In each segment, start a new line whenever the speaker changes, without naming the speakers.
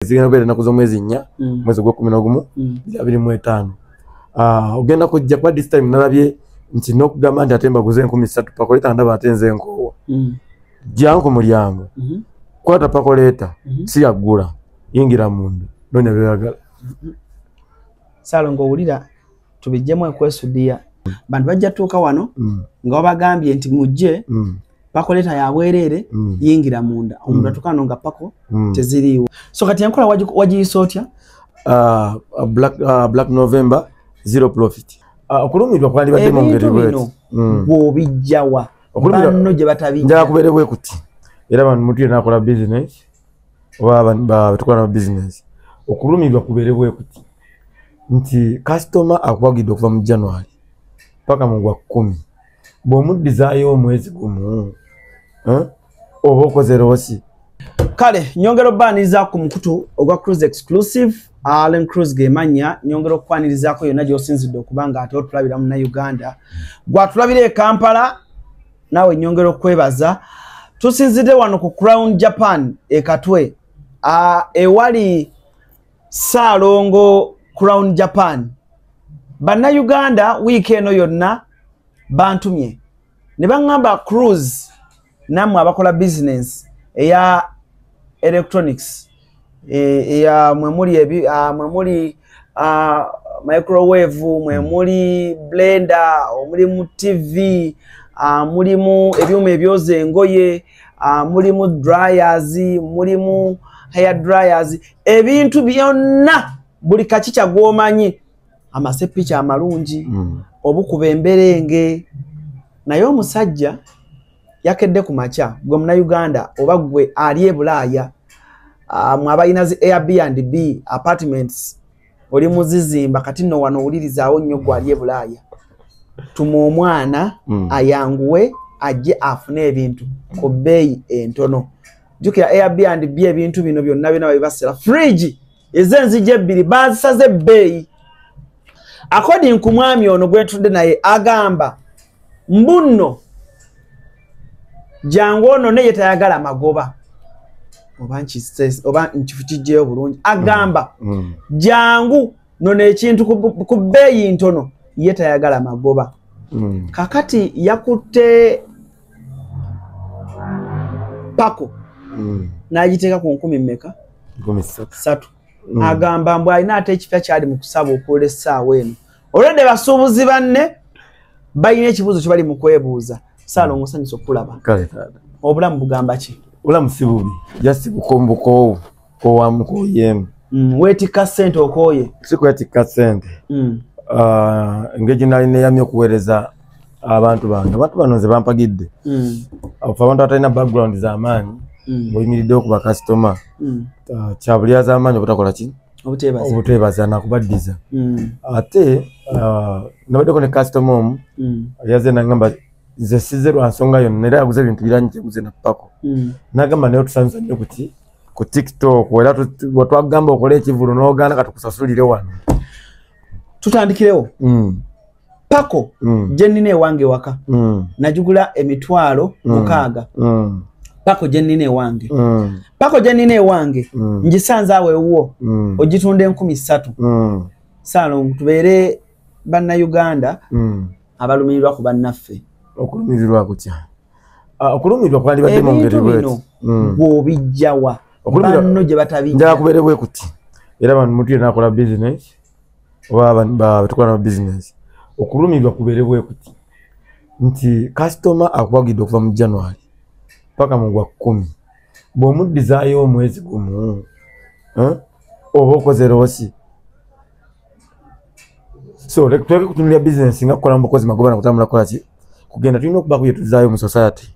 Zigenda kubeera ennaku z'omwezi 4, mwezi ogw'okumu 2025. Ogenda kujja kuba this time nalabye nti n'okugamba nti ate mbaguze 3000 percolator, ndaba ate nze nkoowa. Jangu ku mulyango, kwata percolator, si yaggula, yingira munda, noonya by'oyagala.
Ssalongo, owulira tubiggyemu ekwesudiya. Bantu bajja tuuka wano nga babagambye nti mujje, percolator yabwereere, yingira munda. Omuntu atuuka wano nga pako teziriiwo. So kati enkola wagiyisa otya?
Black November, zero profit. Okulumirwa kwandibadde mu ngeri
Ebintu
bw'eti.
bino bw'obijjawa banno gye batabijja?
Njagala kubeere bwe kuti. Era bano muntu yenna akola business oba tukola na business, okulumirwa kubeere bwe kuti nti kasitoma akuwagidde okuva mu January paka mu gwa 10, bw'omuddizaayo omwezi gumu, oba okoze loss.
Kale nyongera obbaaniriza ku mukutu ogwa Cruise Exclusive. Allen Cruise gemanya, nyongera okukwanirizaako yonna gy'osinzidde okuba nga ate otulabira Munnayuganda gwatulabira e Kampala, naawe nyongera okwebaza. Tusinzidde wano ku Crown Japan e Katwe, ewali Ssaalongo Crown Japan. Bannayuganda wiiki eno yonna bantumye ne baŋŋamba, "Cruise, nammwe abakola bizinensi eya electronics, eya mwe muli microwave, mwe muli blender, mulimu TV, mulimu ebyuma ebyoza engoye, mulimu dryers, mulimu hair dryers, ebintu byonna, buli kakica gw'omanyi, amasepiki amalungi, obukuba emberenge." Naye omusajja yakedde ku makya, gwe Munnayuganda oba gwe ali e Bulaaya, mwe abalina zi Airbnb apartments, oli muzizimba, kati nno wano owulirizaawo nnyo. Gwe ali e Bulaaya, tuma omwana ayanguwe ajje afune ebintu ku bbeeyi entono. Jjukira Airbnb, ebintu bino byonna byonna babibasera. Fridge ez'enzigi ebbiri bazisaze ebbeeyi. According ku mwami ono gwetudde naye, agamba mbunno jangu ono naye tayagala magoba, oba nkifu kijjeyo bulungi, agamba jangu nono ekintu ku bbeeyi ntono, ye tayagala magoba. Kakati yakutte pako n'agiteeka ku nkumi mmeka?
3000.
3. Agamba mbu alina ate ekipya kyali mu kusaba okwola essaawa eno. Olwedde basuubuzi banne balina ekibuuzo kye bali mu kwebuuza. Saalongo, osanyusa okulaba.
Kale taata.
Obulamu bugamba ki?
Obulamu si bubi, just bukoowu, koowamu, kooyeemu.
Weetikka ssente, okooye?
Si kwetikka ssente. Engeri gye nali neeyamye okuweereza abantu bange, abantu bano nze bampagidde. Fe abantu abatalina background z'amaanyi, ng'oyimiriddewo ku bakasitoma, kya buli az'amaanyi obutakola ki?
Obuteebaza.
Obuteebaza nakubaddiza. Ate nabaddeko ne kasitoma omu yaze nagamba, "Nze size lwa nsonga yonna," era yaguze ebintu biranyi, teguze na pako. Nagamba, "Naye otusanyusa nnyo kuti ku TikTok, era wetwagamba okole ekivulu n'ogaana, katukusasulire wano."
Tutandikirewo. Pako gye nnina ewange ewaka nagigula emitwalo 6. Pako gye nnina ewange, pako gye nnina ewange, ngisanze awo ewuwo ogitunda 3000. Saalongo, tubeere Bannayuganda abalumirirwa ku bannaffe.
Okulumirirwa kutya? Okulumirirwa kwandibadde mu ngeri
Ebintu
bweti.
bino bw'obijjawa banno gye batabijja?
Njagala kubeere bwe kuti. Era bano muntu yenna akola business oba tukola na business, okulumirwa kubeere bwe kuti nti kasitoma akuwagidde okuva mu January paka mu gwa 10, bw'omuddizaayo omwezi gumu, oba okoze loss. So tuleke kutunulira bizinesi nga kukola mubukozi magoba nakutambula kukola ki kugenda. Tulina okubaako bye tuzzaayo mu society,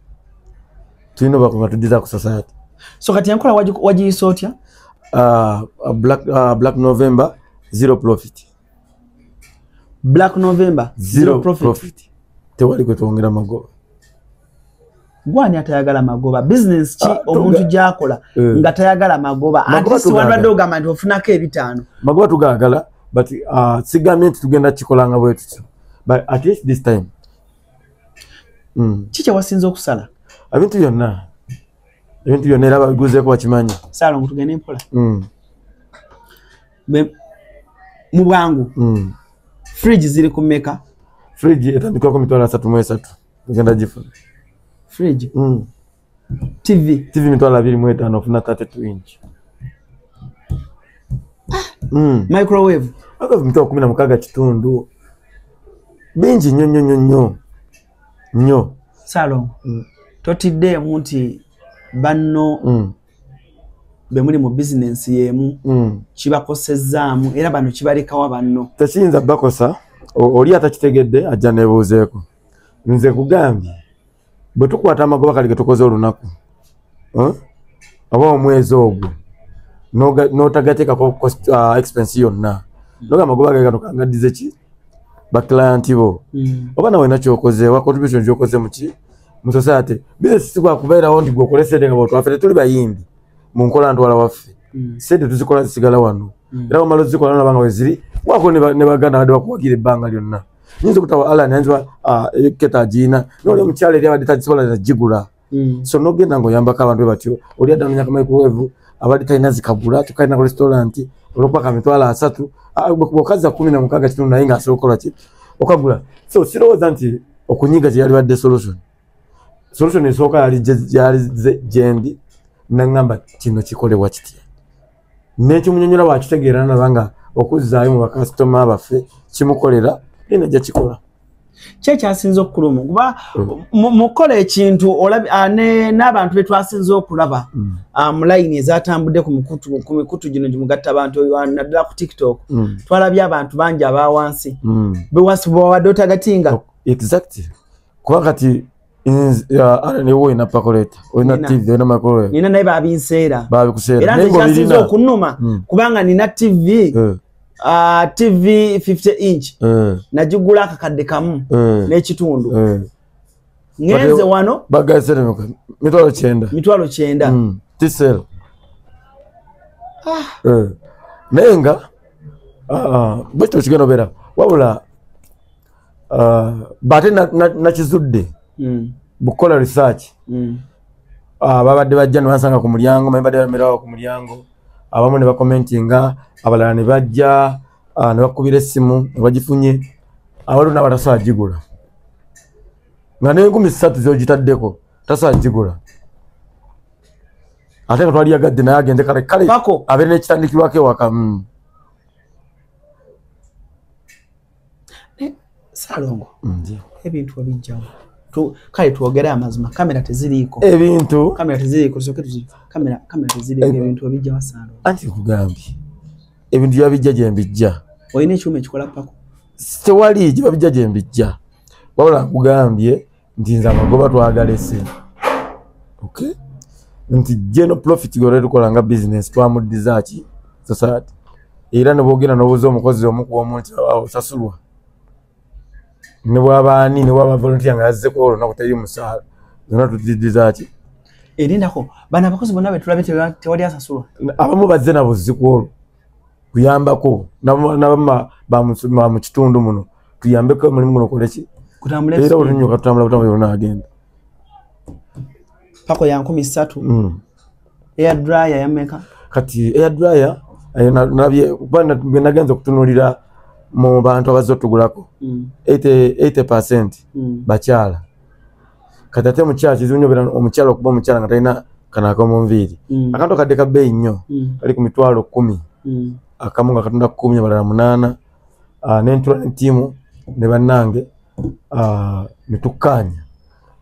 tulina obako nga tuddiza ku society.
So kati enkola wagiyisa otya?
Black November, zero profit.
Black November,
zero profit. Tewali kwe twongera magoba.
Gwani atayagala magoba? Bizinesi ki omuntu gyakola nga tayagala magoba?
Magoba
Ate si
tugaagala.
wandibadde ogamba nti ofunako ebitaano.
Magoba tugaagala, but sigambye nti tugenda kikolanga bwe tutyo, but at least this time
Ki kyewasinza okusala?
Ebintu byonna, ebintu byonna, era babiguzeeko bakimanyi.
Saalongo, tugende mpola. Mu bwangu. Fridge ziri ku meka?
Fridge etandikwa ku 33,000. Ogenda gifuna.
Fridge. TV.
TV 25,000 ofuna 32 inch.
Microwave.
Aka 16,500. Bingi nnyo nnyo nnyo nnyo. Nnyo.
Salongo. Totiddeemu nti banno be muli mu bizinensi y'emu kibakosezzaamu era bano kibalekawa banno.
Tekiyinza bakosa, oli atakitegedde ajja neebuuzeeko. Nze kugambye bwe tukwata amagoba kali ge tukoze olunaku oba omwezi ogwo n'otagateekako cost expense yonna, noga amagoba ge gano kangaddize ki bakliyanti bo oba nawe nakyokoze wa contribution gyokoze muki mu society. Business si kwa kubeerawo nti gwe okole ssente nga bw'otwaffe tetuli bayimbi mu nkola ntwala waffe. Ssente tuzikola zisigala wano era bw'omala ozikola nolaba nga we ziri wako ne baganda badde bakuwagira ebbanga lyonna. Nyinza okutawa Alan ayinza keta agiina n'oli omukyala eri abadde tagisobola nagigula. So n'ogenda ng'oyambako abantu bwe batyo, oli adda n'onyaka microwave abadde talina zikagula kyokka alina ku restaurant olw'okuba ka 30,000 bw'okazza 16,500 naye ng'asobola okukola ki okagula. So sirowooza nti okunyiga kye yalibadde solution. Solution esooka yali gyendi naŋŋamba kino kikolebwa kitya. N'ekimunyonnyola bw'akitegeera nalaba nga okuzzaayo mu bakasitoma baffe kimukolera najja kikola.
Ki ekyasinze okukuluma? Kuba mukola ekintu n'abantu be twasinze okulaba mu layini ezatambudde ku mikutu gino gimugatta abantu naddala ku TikTok, twalabye abantu bangi aba wansi bewabadde otagatinga.
Exactly. Kuba kati niwe olina pakoleta, olina TV, olina microwave.
Nina naye babinseera.
Babikuseera.
Era nze kyasinze okunnuma kubanga nina TV TV 50 inch nagigula akakadde kamu n'ekitundu. Ngenze wano
bagaise 900,000.
900,000.
Tisel. Naye nga bwekityo kigenda obeera wabula bate nakizudde bukola research. Babadde bajja ne bansanga ku mulyango, badde bamerawo ku mulyango, abamu ne bakomentinga, abalala ne bajja ne bakubira essimu ne bagifunye, awaliwo n'abatasobola gigula nga n'3,000 z'ogitaddeko tasobola gigula, ate nga twaliyagadde naye agende kale kale abeere n'ekitandikirwako ewaka.
Salongo, ebintu wabijjawo. Kale twogere amazima, kamera teziriiko.
Ebintu
kamera teziriiko, tusooke tuzi kamera teziriiko, ebintu wabijjawa Salongo.
Anti nkugambye ebintu byabijja gye mbijja.
Olina ekyuma ekikola pako?
Tewali gye babijja gye mbijja, wabula nkugambye nti nze amagoba twagalese. Okay? Nti general profit gwe tukola nga business twamuddiza ki society, era ne bwogenda n'obuuza omukozi omu ku omu nti osasulwa ne bw'abaani ne bw'aba volunteer nga yazzeko olunaku teri musaala, zonna tutiddiza ki.
Erindako bano abakozi bonna be tulabye tewali asasulwa.
Abamu bazze nabo zzi ku olwo kuyambako n'abamu ba mu kitundu muno tuyambeko omulimu guno okole ki era olunyuka tutambula butambula yonna agenda.
Pako ya 3,000. Air dryer ya meka?
Kati air dryer nabye nagenze okutunuulira mu bantu abazze otugulako 80% bakyala. Kati ate omukyala kizibu nnyo obeera omukyala okuba omukyala nga talina kano ak'omu nviiri. Akantu akadde ka bbeeyi nnyo kali ku 10,000 akamu nga katunda 10, abalala 8. N'entula ne ttiimu ne bannange ne tukkaanya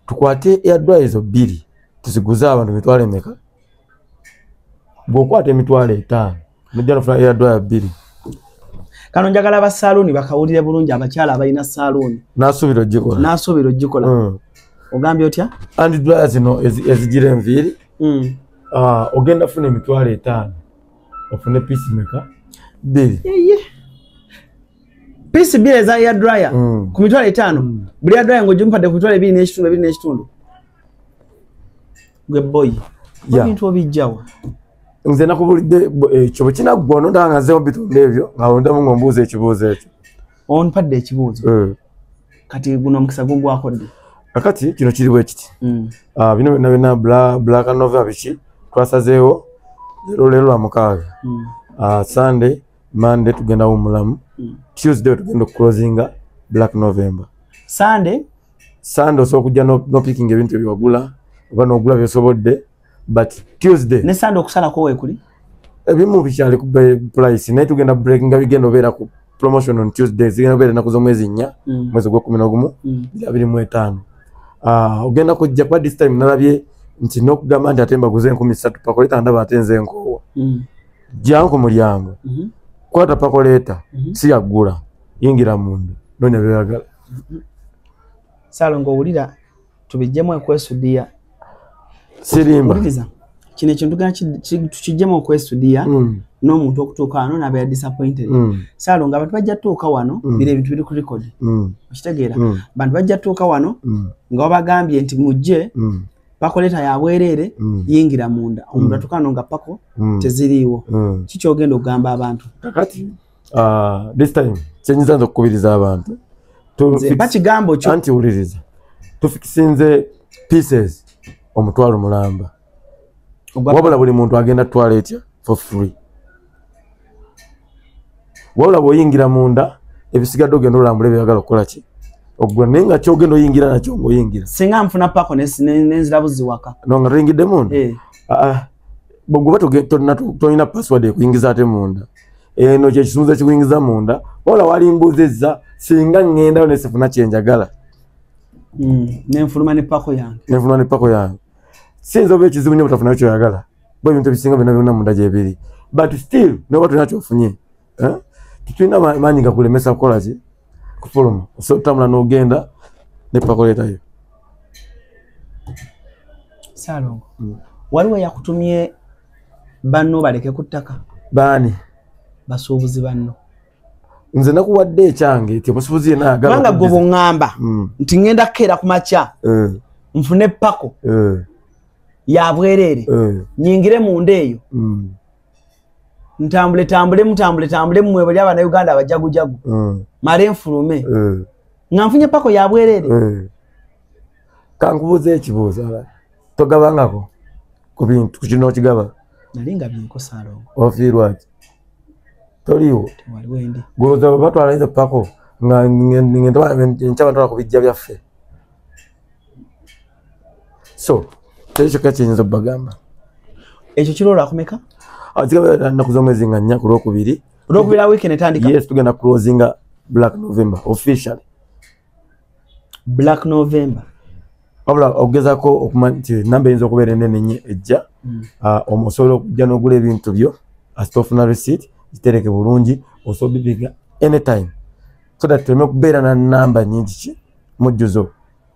tukwate air dryer ezo 2 tuziguze abantu 50,000 emeka. Bw'okwata 50,000 nojja n'ofuna air dryer 2.
Kano njagala aba saaluuni bakawulire bulungi, abakyala abalina saaluuni.
N'asuubira ogikola.
N'asuubira ogikola. Ogambye otya?
Hand dryer zino ezigira enviiri, ogenda funa 50,000 ofune piisi meka? 2.
Piisi 2 eza air dryer ku 50,000. Buli air dryer ng'ogimpadde ku 2,500 2,500. Gwe boy. Ebintu obijjawa.
Nze nakubulidde ekyo bwe kinaggwa nonda nga nzeewo bitundu ebyo nga ondamu ng'ombuuza ekibuuzo ekyo.
Ompadde ekibuuzo. Kati guno omukisa gugwako ddi?
Kakati kino kiri bwe kiti. Bino byonna byonna Black Nova biki twasazeewo leero lwa mukaaga. Sunday, Monday tugenda wumulamu. Tuesday tugenda closinga Black November.
Sunday
osobola okujja no picking ebintu ebyewagula oba n'ogula byosobodde, but Tuesday
ne Sunday okusalako weekuli
ebimu bikyali ku price, naye tugenda breakinga, bigenda obeera ku promotion on Tuesday, zigenda obeera ennaku z'omwezi 4, mwezi ogw'okumu 2025. Ogenda kujja kuba this time nalabye nti n'okugamba nti ate mbaguze 3000 percolator, ndaba ate nze nkoowa. Jangu ku mulyango, kwata percolator, si yaggula, yingira munda, noonya by'oyagala.
Ssalongo owulira tubiggyemu ekwesudiya.
Sirimba.
Owuliriza kino ekintu tukiggyemu okwesudiya n'omuntu okutuuka wano n'abeera disappointed. Ssalongo abantu bajja tuuka wano, bino ebintu biri ku record. Okitegeera? Abantu bajja tuuka wano nga babagambye nti mujje, percolator ya bwereere, yingira munda. Omuntu atuuka wano nga pako teziriiwo. Ki ky'ogenda okugamba abantu?
Kakati this time kyenyinza nze okukubiriza abantu.
Mpa kigambo kyo.
Anti wuliriza. Tufikisinze pieces 500,000 mulamba. Wabula buli muntu agenda twala etya for free. Wabula bw'oyingira munda ebisigadde ogenda olambula ebyagala okukola ki? Ogula, naye nga ky'ogenda oyingira nakyo ng'oyingira.
Singa nfuna pako nenzira buzi waka.
No, nga toyingidde munda? Bw'oba tolina password ekuyingiza ate munda. Eno kye kisumuzo ekikuyingiza munda. Wabula walimbuuzizza singa ŋŋendayo ne sifuna kye njagala.
Nenfuluma ne pako yange.
Nenfuluma ne pako yange. Siyinza oba ekizibu nnyo obutafunayo ky'oyagala. Bo ebintu ebisinga byonna byonna munda gye biri. But still, n'oba tolina ky'ofunye. Tetulina maanyi gakulemesa kukola ki? Kufuluma. Osobola otambula n'ogenda ne percolator yo.
Ssalongo, waliwo eyakutumye banno baleke ku ttaka?
Baani?
Basuubuzi banno.
Nze nakuwadde ekyange nti omusuubuzi yenna ayagala
Kubanga gwe bw'oŋŋamba nti ŋŋenda kukeera ku makya, nfune pako ya bwereere, nnyingire munda eyo, ntambule tambule mutambule tambule mmwe bali Abannayuganda abajagujagu, male nfulume nga nfunye pako ya bwereere.
Kankubuuze ekibuuzo, togabangako ku bintu ku kino okigaba?
Nali nga byenko Ssalongo.
Ofiirwa ki? Toliiwo?
Tewaliwo endi.
Gw'olowooza batwala ezo pako nga nkya batwala ku bijja byaffe. So, ekyo kyokka kyenyinza okubagamba.
Ekyo kiri olwakumeka?
Zigaba ennaku z'omwezi nga 4 ku Lwokubiri.
Olwokubiri la weekend etandika?
Yes, tugenda closinga Black November officially.
Black November.
Wabula okugezaako okumanya nti namba eyinza okubeera ennene ennyo ejja, osobola okujja n'ogula ebintu byo, asite ofuna receipt, gitereke bulungi, osobola obipiga anytime. So that tuleme kubeera na namba nnyingi ki mujjuzo.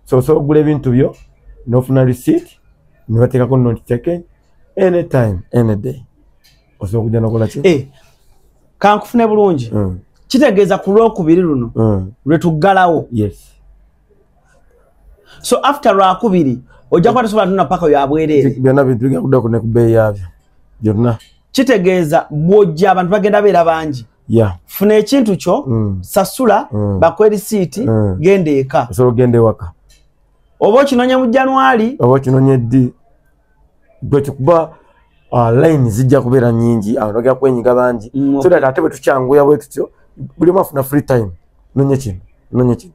So osobola okugula ebintu byo n'ofuna receipt, ne bateekako not taken anytime, any day. Osobola okujja n'okola ki?
Kankufune bulungi. Kitegeeza ku Lwokubiri luno lwe tuggalawo.
Yes.
So after Lwakubiri ojja kuba tosobola tuna pako ya bwereere.
Byonna bintu bigenda kuddako ne ku bbeeyi yaabyo byonna.
Kitegeeza bw'ojja abantu bagenda beera bangi. Funa ekintu kyo, sasula, bakuwe risiiti, genda eka.
Osobola okugenda ewaka.
Oba okinoonya mu January.
Oba okinoonya ddi. Gwe kikuba line zijja kubeera nnyingi, abantu bagenda kwenyiga bangi. So that ate bwe tukyanguya bwe tutyo, buli omu afuna free time. Noonye kino, noonye kino.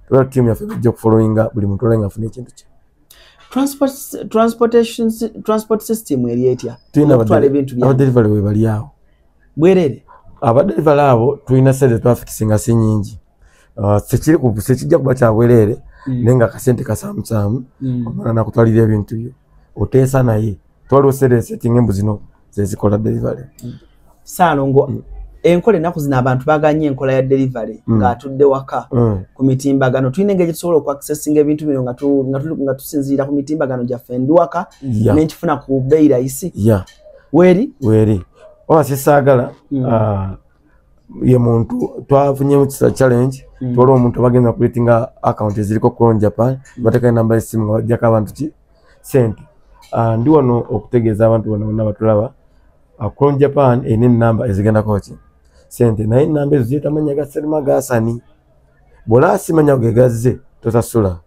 Tubeera ttiimu yaffe ejja okufollowinga buli muntu olabe ng'afuna ekintu kye.
Transport system eri etya?
Tulina
Okutwala ebintu byange.
Abadelivery we bali awo.
Bwereere?
Abadelivery abo tulina ssente twafikisinga si nnyingi. Sekijja kuba kya bwereere, naye nga akasente kasaamusaamu, omwana n'akutwalira ebintu byo. Oteesa naye. Twaliwo ssente setting embu zino ze zikola delivery.
Ssalongo, enkola ennaku zino abantu baganye enkola ya delivery ng'atudde waka ku mitimbagano. Tulina engeri gye tusobola okuaccessinga ebintu bino nga tusinziira ku mitimbagano gyaffe ndi waka, ne nkifuna ku bbeeyi rahisi. Weeri?
Weeri. Oba sisaagala, ye muntu twafunyemu challenge, twaliwo omuntu abagenda creatinga account eziriko Crown Japan, bateekayo enamba y'essimu nga bajjako abantu ki? Ssente. Ndi wano okutegeeza abantu bonna bonna batulaba. Crown Japan erina ennamba ezigendako ki? Ssente. Naye ennamba ezo ziyita amannya ga Serima Gasani. Bw'olaba simanya ge gazze, tosasula.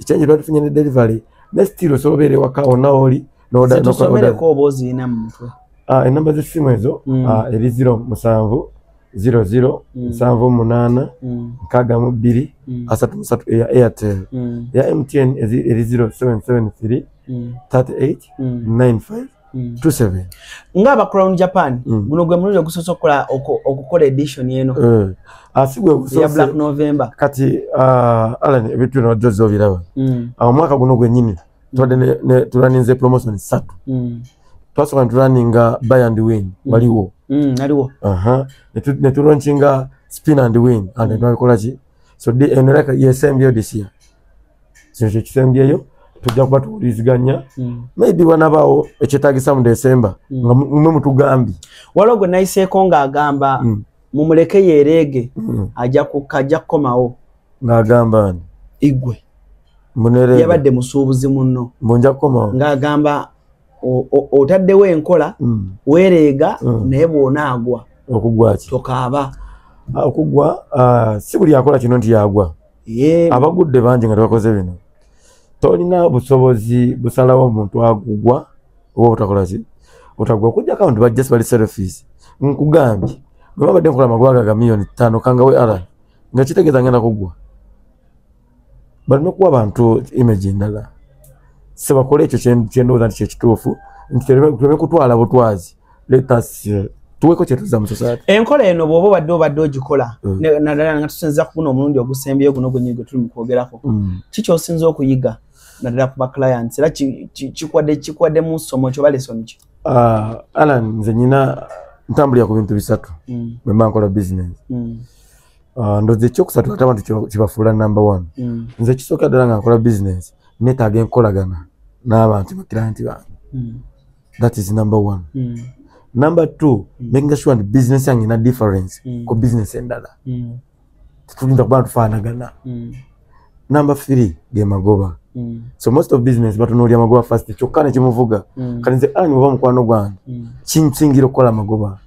Ekyange twatufunye ne delivery, ne still osobola obeera ewaka wonna w'oli, n'oda-
Zitusomereko oba ozirina mu mutwe?
Enamba z'essimu ezo eri 07 00 78 62 33 eya Airtel. Eya MTN eri 0773 38 95 27.
Ngaba Crown Japan guno gwe mulundi ogusoose okukola edition eno
asigwe
ya Black November.
Kati Alan, ebintu bino wajja obiraba. Omwaka guno gwennyini tubadde tulaninze promotion 3. Twasooka tulaninga buy and win, waliwo.
Aliwo.
Ne tulaunchinga spin and win and twabikola ki. So eno like yesembyeyo this year. Kino kye kisembyeyo, tujja kuba tuwuliziganya. Maybe wanabaawo ekyetaagisa mu December nga mwe mutugambye.
Waliwo gwe nayiseeko ng'agamba mumuleke yeereege, ajja kukomawo.
Ng'agamba ani?
Igwe.
Munereege.
Yabadde musuubuzi munno.
Mbunja kukomawo.
Ng'agamba otaddewo enkola, weereega, naye bw'onaagwa.
Okugwa ki?
Tokaaba.
Okugwa, si buli akola kino nti yagwa. Abagudde bangi nga tebakoze bino. Tolina busobozi busalawo omuntu agugwa oba obutakola ki? Otagwa okuggyako abantu bajja bali selfies. Nkugambye, bwe babadde nkola amagoba ga miliyoni 5 kangawe Alan, nga kitegeeza ngenda kuggwa. Balina okuwa abantu image endala. Se bakole ekyo kye ndowooza nti kye kituufu, nti tuleme kutwala butwazi. Let us tuweeko kye tuzza mu society.
Enkola eno bw'oba obadde ogikola, naddala nga tusinziira ku guno omulundi ogusembyeyo guno gwennyini gwe tuli mu kwogerako, ki ky'osinza okuyiga naddala ku ba clients, era kikuwaddemu ssomo ki oba lesson ki?
Alan, nze nnyina ntambulira ku bintu bisatu bwe mba nkola business. Ndowooza ekyokusatu ate abantu kibafuula number 1. Nze ekisooka ddala nga nkola business, neetaaga enkolagana n'abantu ba client bange. That is number 1. Number 2, making sure nti business yange ina difference ku business endala. Tetuyinza kuba tufaanagana. Number 3, ge magoba. So most of business batunuulira magoba first, kyokka ne kimuvuga. Kati nze Alan oba mukwano gwange, kinsingira okukola amagoba.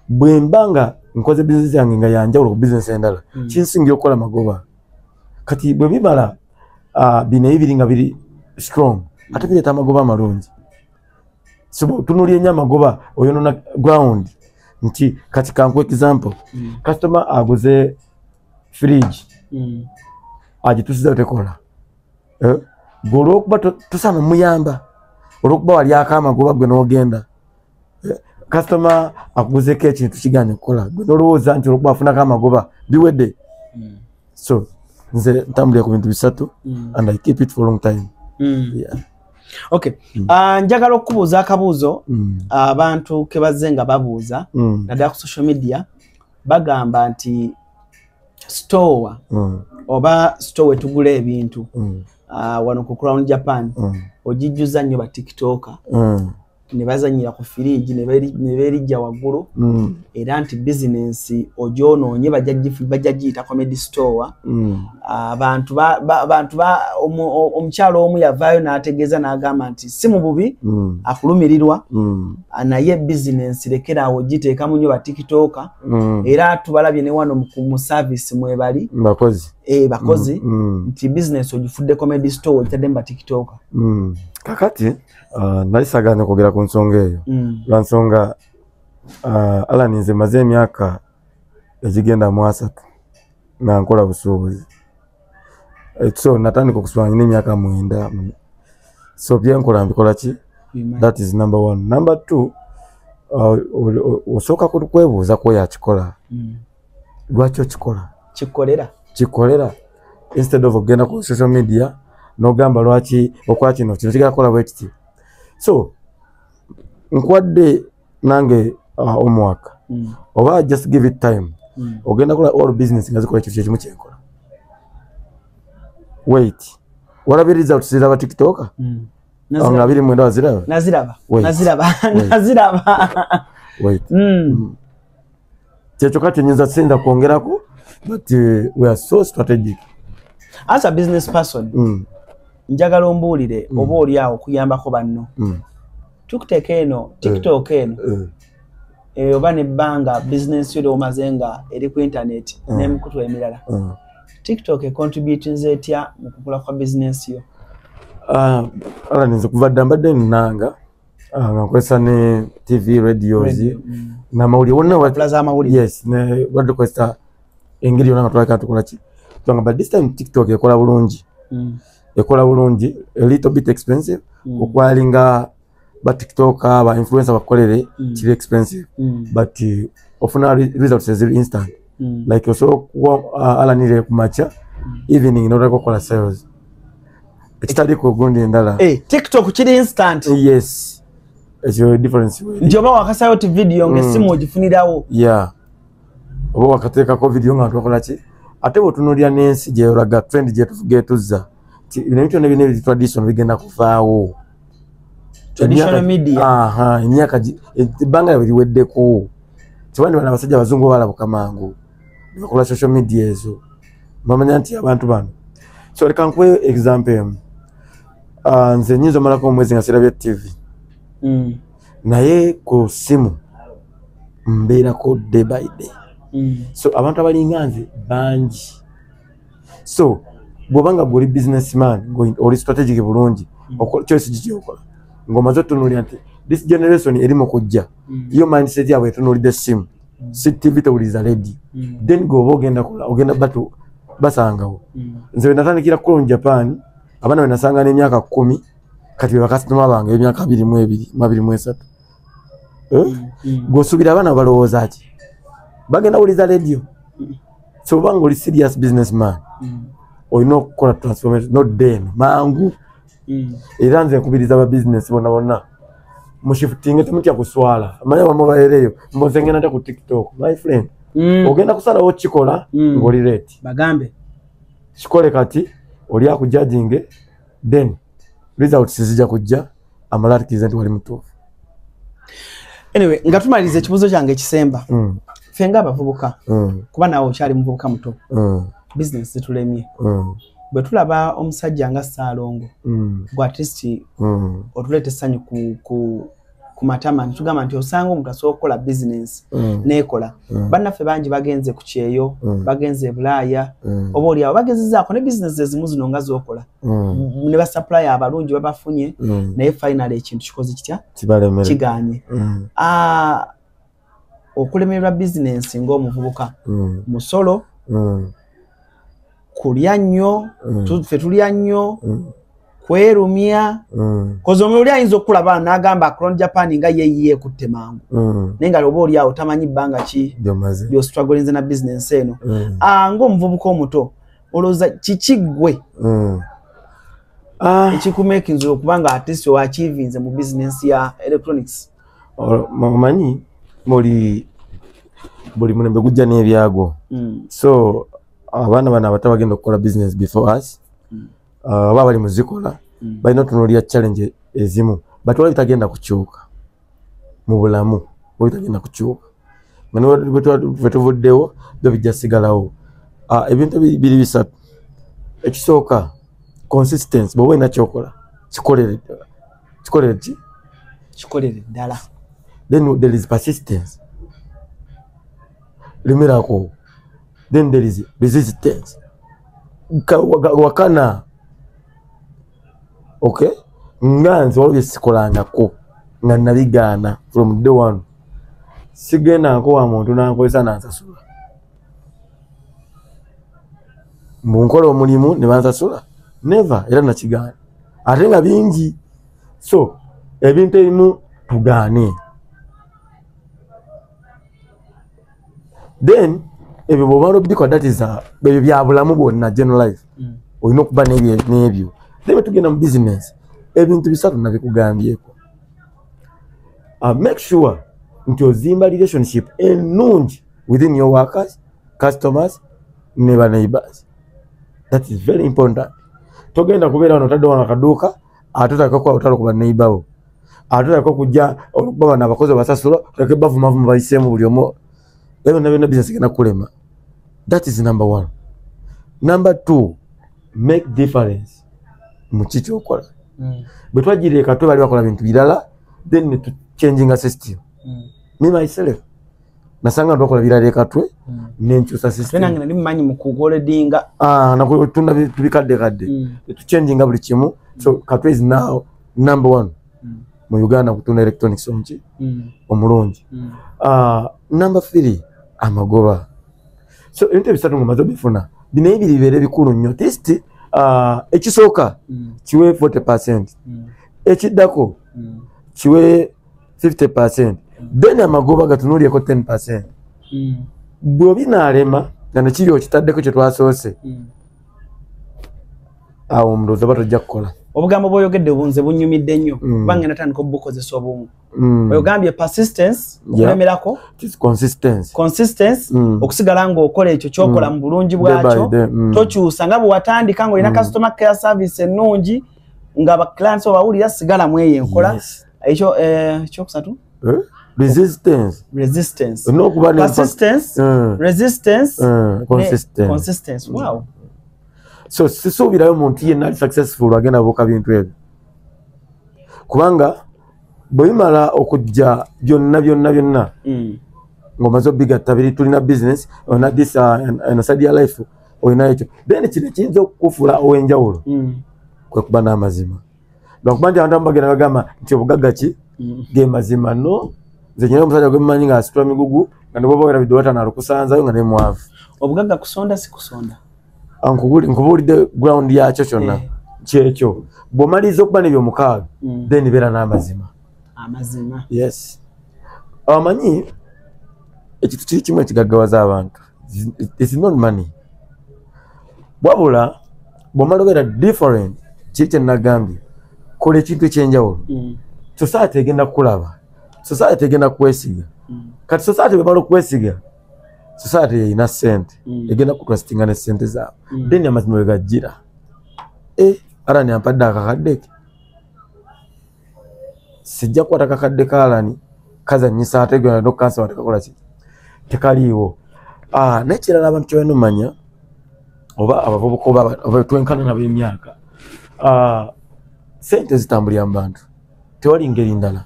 Bwe mba nga nkoze business yange nga yanjawulo ku business endala, kinsingira okukola amagoba. Kati bwe bibala bino ebibiri nga biri strong, ate bireeta amagoba amalungi. So tunuulira ennyo amagoba, oyonoona ground. Nti kati kankuwe example, customer aguze fridge, agitusiza tekola. Gwe olw'okuba tosaana omuyamba, olw'okuba walyako amagoba gwe n'ogenda. Customer akuguzeeko ekintu kigaanye okukola, gwe n'olowooza nti olw'okuba afunako amagoba biwedde. So nze ntambulira ku bintu bisatu and I keep it for a long time. Yeah.
Okay. Njagala okubuuza akabuuzo abantu ke bazze nga babuuza naddala ku social media, bagamba nti store oba store wetugula ebintu wano ku Crown Japan ogijjuza nnyo ba TikToker ne bazannyira ku firiji ne beerijja waggulu, era nti bizinensi ogyonoonye, bajja giyita comedy store. Abantu omukyalo omu yavaayo n'ategeeza n'agamba nti si mu bubi, akulumirirwa, naye bizinensi lekera awo giteekamu nnyo ba TikToker. Era tubalabye ne wano mu service mwebali
bakozi,
bakozi nti bizinensi ogifudde comedy store ogitaddemu ba TikToker.
Kakati nali saagala okwogera ku nsonga eyo lwa nsonga Alan, nze maze emyaka egigenda mu 30 nga nkola busuubuzi. So natandika okuswanya n'emyaka 9. So byenkola mbikola ki? That is number 1. Number 2, osooka kwebuuza ku oyo akikola. Lwaki okikola?
Kikolera.
Kikolera. Instead of okugenda ku social media n'ogamba lwaki okola kino, kino kigenda kukola bwe kiti. So nkwadde nange omwaka oba just give it time. Ogenda kola all business nga zikola ekintu kyekimu kyenkola. Wait, walabye results ziraba TikToker? Nga 29 waziraba?
Naziraba. Naziraba. Naziraba.
Wait. Kyekyo kati nyinza sinza kwongerako, but we are so strategic.
As a business person, njagala ombuulire oba oli awo okuyambako banno. TikTok eno, TikTok eno, oba nebbanga business yo omaze nga eri ku internet n'emikutu emirala. TikTok econtributinze etya mu kukula kwa business yo?
Alan, nze kuva dda mbadde nnanga Nga nkozesa ne TV, radios n'amawulire wonna.
Plaza amawulire.
Yes, ne badde tukozesa engeri yonna nga tulabika tukola ki. Twanga, but this time TikTok ekola bulungi. Ekola bulungi, a little bit expensive. Okwalinga ba TikToker, ba influencer bakolere, kiri expensive. But ofuna results eziri instant. Like osobola okuwa alanire ku makya, evening n'otandika okukola sales. Ekitali ku gundi endala.
Eh, TikTok kiri instant?
Yes. Ekyo difference weri.
Nti oba wakasayo ti video ng'essimu ogifunirawo.
Yeah. Oba wakateekako video nga twakola ki? Ate bw'otunuulira n'ensi gy'olaga trend gyetuzza. Ti bino ebintu byonna bino ebiri traditional bigenda kuvaawo.
Traditional media.
Aha, emyaka ebbanga lyabwe liweddeko. Tebandi bano abasajja abazungu balabuka mangu. Ne bakola social media ezo. Bamanya nti abantu bano. So leka nkuwe example emu. Nze nnyinza omalako omwezi nga sirabye TV. Naye ku ssimu mbeerako day by day. So abantu abalinga nze bangi. So bw'oba nga gwe oli businessman, ng'oli strategic bulungi, choice ki ky'okola? Ng'omaze otunuulira nti this generation eri mu kujja. Yo mindset yaabwe etunuulidde ssimu. Si TV, tewuliriza radio. Then gwe oba ogenda kola, ogenda batu basangawo. Nze bwe natandikira kukola mu Japan, abaana be nasanga n'emyaka 10, kati be bakasitoma bange emyaka 22, 23. Eh? Gw'osuubira abaana balowooza ki? Bagenda wuliriza radio. So oba nga oli serious businessman, olina okukola transformation nodda eno mangu. Era nze nkubiriza aba business bonna bonna mushiftinge, temutya kuswala. Amanyi abamu baereyo mbu nze ngenda ntya ku TikTok? My friend, ogenda kusalawo kikola ng'oli ready.
Bagambe.
Kikole kati oli akujudginge, then results zijja kujja, amala akkiriza nti wali mutuufu.
Anyway, nga tumaliriza, ekibuuzo kyange ekisemba. Ffe ng'abavubuka, kuba naawe okyali muvubuka muto, bizinesi zitulemye. Bwe tulaba omusajja nga Ssaalongo, gwe at least otuleeta essanyu ku matama, ntitugamba nti osanga omuntu asobola okukola bizinesi neekola. Bannaffe bangi bagenze ku kyeyo, bagenze e Bulaaya, oba oliawo bagezezaako ne bizinesi ezimu zino nga z'okola, ne basupplier abalungi babafunye, naye finally ekintu kikoze kitya?
Kibalemere.
Kiganye. Ah, okulemererwa bizinensi ng'omuvubuka, musolo, kulya nnyo, ffe tulya nnyo, kwerumya, kozi omuli ayinza okukulaba n'agamba Crown Japan nga ye ekutte mangu, naye nga oba oli awo tamanyi bbanga ki
Lyomaze.
By'ostrugglinze na bizinensi eno. Ah, ng'omuvubuka omuto, olowooza kiki ggwe
Ah,
ekikumakinze okuba nga at least oachievinze mu bizinensi ya electronics?
Omanyi buli mulembe gujja n'ebyagwo. So abaana bano abato bagenda okukola business before us, oba bali muzikola, balina otunuulira challenge ezimu, but waliwo bitagenda kukyuka mu bulamu, waliwo bitagenda kukyuka nga ne bwe tuvuddewo byo bijja sigalawo. Ah, ebintu biri bisatu. Ekisooka, consistency. Bw'oba olina kyokola, kikolere ddala, kikolere ki?
Kikolere ddala.
Then there is persistence, limirako. Then there is resistance. Wakana okay, nga nze waliwo byesikolangako nga nabigaana from day one. Sigenda nkowa muntu nankozesa nansasula, mbu nkola omulimu ne bansasula, never. Era nakigaana, ate nga bingi. So ebintu ebimu tugaane. Then ebyo bw'omala obikola, that is ebyo bya bulamu bwonna, general life. Olina okuba n'ebyo. Then bwe tugenda mu business, ebintu bisatu nabikugambyeko. Make sure nti ozimba relationship ennungi within your workers, customers ne ba neighbors. That is very important. Togenda kubeera wano otadde wano akaduuka, ate otandika olutalo ku baneighbor bo, ate otandika okujja olwokuba bano abakozi obasasula, otandike bavumavuma bayiseemu buli omu. Ebyo byonna byonna business egenda kukulema. That is number one. Number two, make difference mu ki kyokola. Bwe twagira e Katwe bali bakola bintu birala, then ne tuchanginga system. Me myself nasanga bakola birala e Katwe, nenkyusa
Ate
system.
Nange nali mumanyi mu kugoledinga.
Ah, nakutunda tubikadde kadde, tuchanginga buli kimu. So Katwe is now number one. Mu Uganda kutunda electronics omuki omulungi. Number 3, amagoba. So ebintu ebisatu ng'omaze obifuna, bino ebiri bibeere bikulu nnyo. At least ekisooka kiwe 40%, ekiddako kiwe 50%, then amagoba gatunulyeko 10%. Bw'obinaalema nga nekiri okitaddeko kye twasoose, awo ndowooza oba tojja kukola.
Obugambo bw'oyogedde bunze bunyumidde nnyo, kubanga natandika obukozesa obumu. Oyogambye persistence, okulemerako,
consistency,
consistency, okusigala ng'okola ekyo ky'okola mu bulungi bwakyo, tokyusa nga bwe watandika ng'olina customer care service ennungi, nga ba clients obawulira, sigala mu eyo enkola. Ekyo ekyokusatu?
Resistance.
Resistance.
N'okuba ne
persistence, resistance,
consistency.
Consistency. Wow.
So sisuubirayo muntu yenna ali successful agenda buuka bintu ebyo, kubanga bwe bimala okujja byonna byonna byonna ng'omaze obigatta biri, tulina business, olina this eno side ya life, olina ekyo, then kino ekiyinza okukufuula ow'enjawulo kwe kuba n'amazima, lwakuba nti abantu abamu bagenda bagamba nti obugagga ki ge mazima. No, nze nyina omusajja gwe mmanyi ng'asitula migugu, nga ne bwoba werabidde watano alukusanzayo, nga ne mwavu.
Obugagga kusonda si kusonda?
Nkubuulidde ground yakyo kyonna. Kyekyo, bw'omaliriza okuba n'ebyo mukaaga, then beera n'amazima.
Amazima.
Yes, amanyi ekintu kiri kimu ekigaggawaza abantu, it's not money, wabula bw'omala obeera different, kiri kye nagambye, kola ekintu ekyenjawulo, society egenda kukulaba, society egenda kukwesiga. Kati society bwemala okwesiga, society erina sente, egenda kutrustinga ne sente zaabwe. Then amazima we gajjira, Alani ampadde akakadde ke, sijja kukwata kakadde ka Alani kazanyisa, ate gwe nokansaba tekakola ki, tekaliiwo. Ah, n'ekirala abantu kyebalina omanya, oba abavubuka oba twenkana nabo emyaka, sente zitambulira mu bantu, tewali ngeri ndala.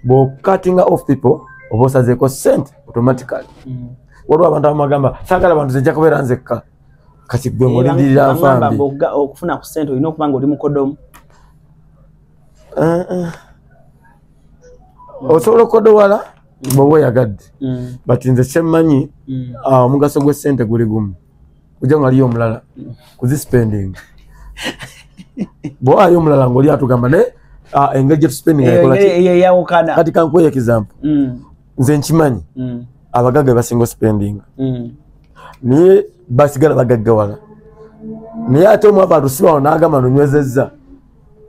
Bw'ocuttinga off people oba osazeeko sente automatically. Waliwo abantu abamu bagamba, saagala bantu, zijja kubeera nzekka. Kati gwe ng'olindirira
Bangamba
nfambi.
Mbu okufuna ku ssente olina okuba nga oli mukodomu.
Osobola okukodowala bw'oba oyagadde, but nze kyemmanyi, omugaso gw'essente guli gumu, ojja nga aliyo omulala kuzispending. Bw'oba aliyo omulala ng'oli atugamba, naye engeri gye tuspendinga ekola ki?
Eyawukana.
Kati kankuwe example. Nze nkimanyi abagagga basinga ospendinga, naye basigala bagaggawala, naye ate omwavu atusibawo n'agamba nonywezezza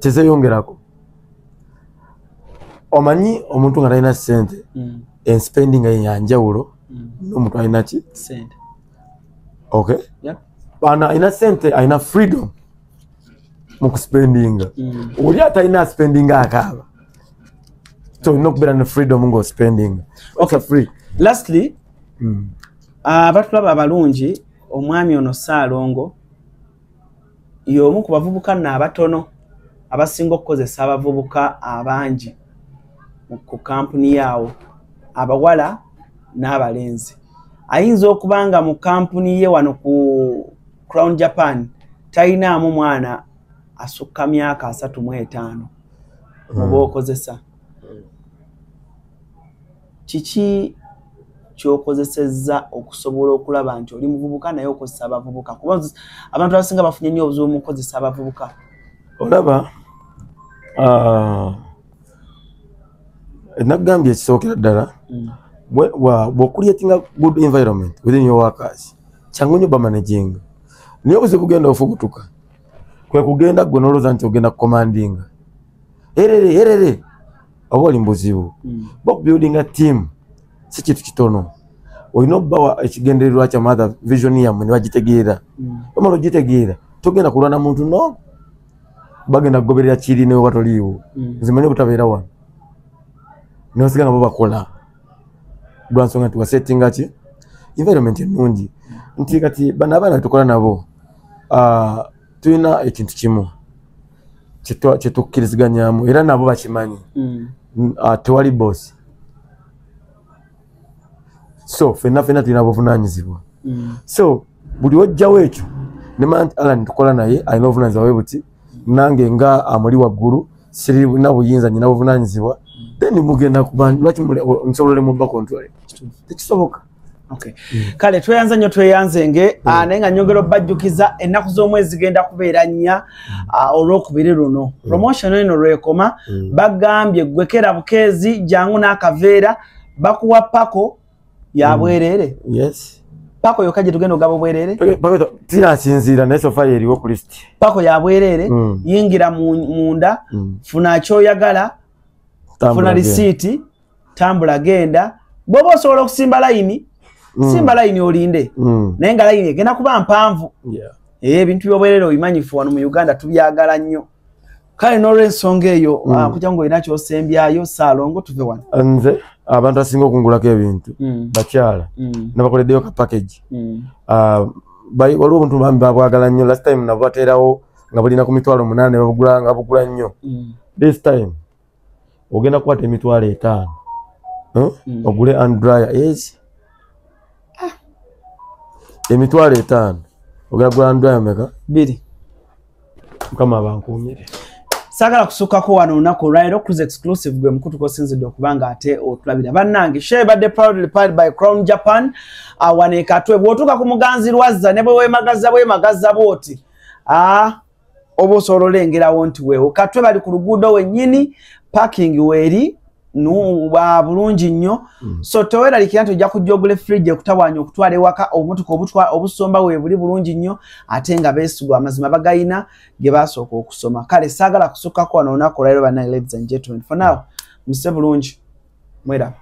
tezeyongerako. Omanyi omuntu nga talina ssente, enspendinga ye yanjawulo n'omuntu alina ki?
Ssente.
Okay, bana alina ssente alina freedom mu kuspendinga. Oli atalina spendinga akaaba. So olina okubeera ne freedom ng'ospendinga.
Okay.
Free.
Lastly, abatulaba abalungi, omwami ono Ssaalongo y'omu ku bavubuka nno abatono abasinga okukozesa abavubuka abangi ku kampuni yaawo, abawala n'abalenzi. Ayinza okuba nga mu kampuni ye wano ku Crown Japan talinaamu mwana asukka myaka 35 muba okozesa. Kiki kyokozesezza okusobola okulaba nti oli muvubuka naye okozesa abavubuka? Kuba abantu abasinga bafunye nnyo obuzibu mu kukozesa abavubuka.
Olaba, nagambye ekisookera ddala, bw'ocreatinga good environment within your workers, kyangu nnyo bamanaginga, naye obuzibu bugenda ofubutuka kwe kugenda gwe nolowooza nti ogenda kucommandinga erere erere, oba oli mu buzibu. Okubuildinga team si kintu kitono, olina okubawa ekigendererwa kyammwe, vision yammwe, ne bagitegeera. Bamala ogitegeera, togenda kulwana muntu no bagenda kugoberera kiri newe watoliiwo. Nze manyi obutabeera wano nosiga nga bo bakola lwansonga nti wasettinga ki environment ennungi, nti kati bano abaana betukola nabo, tulina ekintu kimu kyetukkiriziganyamu era nabo bakimanyi. Tewali boss, so fenna fenna tulina buvunanyizibwa. So buli wojjawo ekyo nemanya nti Alan tukola naye alina obuvunanyizibwa bwe buti, nange nga amuli waggulu. Sirina buyinza, nyina buvunaanyizibwa. Then mugenda kuba lwaki nsobola mu ba control? Tekisoboka.
Okay. Kale tweyanze nnyo, tweyanzenge. Naye nga nyongera obbajjukiza, ennaku z'omwezi zigenda kubeera 4, olwokubiri luno. Promotion eno lwekoma. Bagambye gwekera bukeezi, jangu n'akaveera, bakuwa pako ya bwereere.
Yes.
Pako yokka gye tugenda ogaba obwereere.
Tinasinziira, naye so far eriwo ku list.
Pako ya bwereere. Yingira munda, funa kyoyagala, funa risiiti, tambula genda. Bw'oba osobola okusimba layini, simba layini olinde, naye nga layini egenda kuba mpanvu. Ebintu by'obwereere obimanyifu wano mu Uganda tubyagala nnyo. Kale n'olwensonga eyo, kugira ngo olina kyosembyayo, Saalongo, tuve wano.
Nze abantu asinga okungulako ebintu bakyala, nabakoleddeyo ka package. Waliwo obuntu bambi babwagala nnyo. Last time nabo bateerawo nga bulina ku 800,000 ne babugula nga bugula nnyo. This time ogenda kukwata 50,000, ogule hand dryer ezi 50,000, ogenda kugula hand dryer meka?
2.
Mukama abankuumire.
Saagala kusukkako wano olunaku olwaleero. Cruise Exclusive gwe mukutu kosinzidde okuba nga ate otulabira. Bannange, show ebadde proudly powered by Crown Japan, wano e Katwe. Bw'otuuka ku Muganzi Lwazza ne bwe weemagaza bwemagaza bw'oti, oba osobola olengerawo nti weewo Katwe, bali ku luguudo wennyini, parking weeri ba bulungi nnyo. So teweeralikira nti ojja kujja ogula efridge ekutawaanya okutwala ewaka. Obumotoka obusomba weebuli bulungi nnyo, ate nga beesigwa, amazima bagayina ge basooka okusoma. Kale saagala kusukkako wano olunaku olwaleero. Bannange, ladies and gentlemen, for now muse bulungi, mweraba.